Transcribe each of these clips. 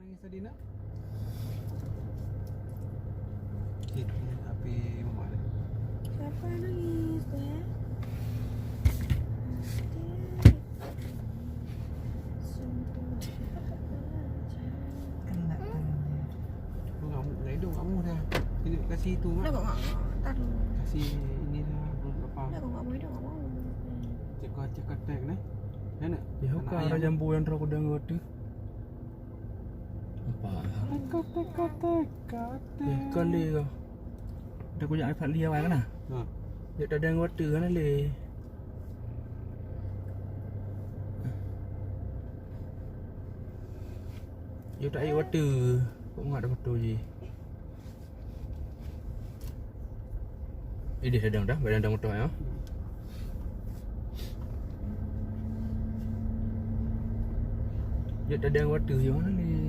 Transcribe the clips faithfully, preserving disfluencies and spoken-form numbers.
Nangis tadi nak? Cik, H P mama dia. Siapa yang nangis tu, eh? Cik. Sungguh. Kena tak tahu. Lu ngamuk, dah hidup ngamuk dah. Ini kasih itu, Mak. Dah kok ngamuk? Taruh. Kasih ini dah, belum apa. Dah kok ngamuk, hidup ngamuk. Cek kau, cek kau tag ni. Mana? Ya, anak kau ayam. Ada jambu yang terus aku dengar tu. Apa? Teka, teka, teka, teka. Eh, kali kau. Dah kujak iPad Lia awai kan, ah? Ha. Dia tak ada anggota kan, Le? Dia tak ada waktu. Kok nggak ada waktu je? Eh, dia sedang dah, badan dah motor ya. Dia tadi yang waktu yang mana ni?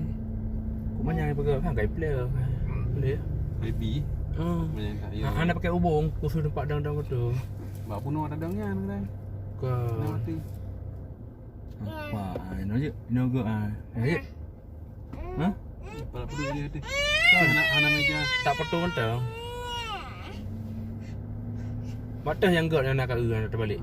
Kok banyak yang pegang kan, kai player. Boleh ya? Baby. Oh. Banyak tak ya? Ah, anda pakai ubung, khusus tempat dang-dang motor. Bak bunuh ada dang nyan kedai. Ke. Dah mati. Apa? Ah, ini aja. Ini juga ah. Ayo. Ha? Pala pedu dia tu. Kan? Hana, hana meja. Tak betul mantap. Batas yang gak nak kat nak terbalik.